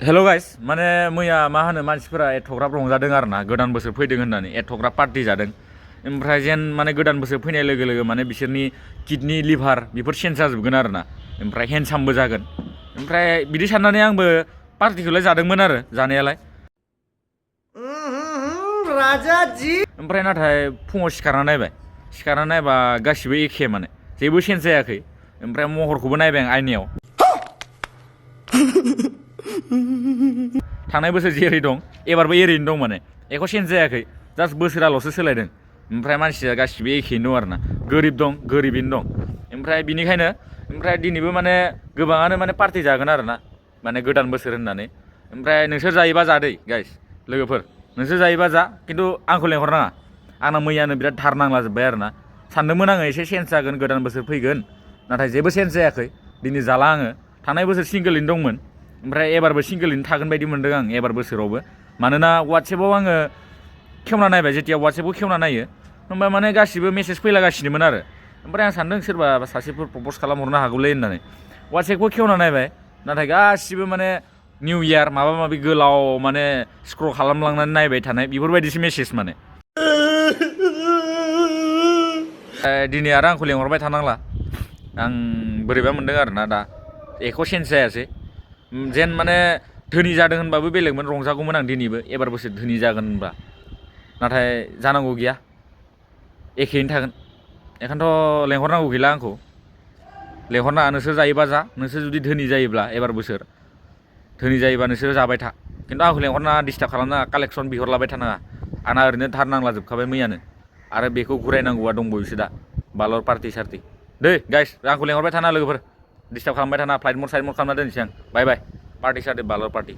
हेल' guys माने मैया मा होनो मानसिफोरा एथ'ग्राब रंजादों आरो ना गोदान बोसोर फैदों होननानै एथ'ग्राब पार्टि जादों ओमफ्राय जेन माने गोदान बोसोर फैनाय लोगो लोगो माने बिसोरनि किडनि लिभार बेफोर चेन्ज जाजोबगोन आरो ना ओमफ्राय हेन्डसामबो जागोन ओमफ्राय बिदि साननानै आंबो पार्टिखौलाय जादोंमोन आरो जानायालाय राजाजी ओमफ्राय नाथाय फुङाव सिखारना नायबा गासिबो एखे माने जेबो चेन्ज जायाखै ओमफ्राय महरखौबो नायबाय आं आयनायाव थांनाय बोसोर जेरै दं एबारबो एरैनो दं माने एख' चेन्ज जायाखै जास्ट बोसोराल'सो सोलायदों ओमफ्राय मानसिया गासिबो एखेयैनो दं आरोना गोरिब दं गोरिबैनो दं ओमफ्राय बिनिखायनो दिनैबो माने गोबाङानो माने पार्टि जागोन आरोना माने गोदान बोसोर होननानै ओमफ्राय नोंसोर जायोबा जादै गाइस लोगोफोर नोंसोर जायोबा जा खिन्थु आंखौ लेंहरनाङा आंना मैयानो बिराद धार नांलाजोब्बाय आरोना सानदोंमोन आङो एसे चेन्ज जागोन गोदान बोसोर फैगोन नाथाय जेबो चेन्ज जायाखै दिनै जाला आङो थांनाय बोसोर सिंगोलैनो दंमोन ओमफ्राय एबारबो सिंगोलैनो थागोन बायदि मोनदों आं एबार बोसोरावबो मानोना वाट्सएपआव आङो खेवना नायबाय जेथिया वाट्सएपखौ खेवना नायो होमबा माने गासिबो मेसेज फैलागासिनोमोन आरो ओमफ्राय आं सानदों सोरबा सासेफोर प्रप'ज खालामहरनो हागौलै होननानै वाट्सएपखौ खेवना नायबाय नाथाय गासिबो माने निउ इयार माबा माबि गोलाव माने स्क्रल खालामलांनानै नायबाय थानाय बेफोरबायदिसो मेसेज माने दिनै आरो आंखौ लेंहरबाय थानांला आं बोरैबा मोनदों आरोना दा एख' चेन्ज जायासै जेन माने धोनि जादों होनबाबो बेलेगमोन रंजागौमोन आं दिनैबो एबार बोसोर धोनि जागोन होनबा नाथाय जानांगौ गैया एखेयैनो थागोन बेखायनोथ' लेंहरनांगौ गैला आंखौ लेंहरनाङा नोंसोर जायोबा जा नोंसोर जुदि धोनि जायोब्ला एबार बोसोर धोनि जायोबा नोंसोर जाबाय था खिन्थु आंखौ लेंहरनाङा डिस्टार्ब खालामनाङा कालेक्सन बिहरलाबाय थानाङा आंना ओरैनो धार नांलाजोबखाबाय मैयानो आरो बेखौ घुरायनांगौआ दंबावोसो दा बालर पार्टि सार्टि दे गाइस आंखौ लेंहरबाय थाना लोगोफोर डिस्टार्ब खालामबाय थाना फ्लाइट मड साइड मड खालामना दोनसै आं बाय बाय पार्टि सार्टि बालर पार्टि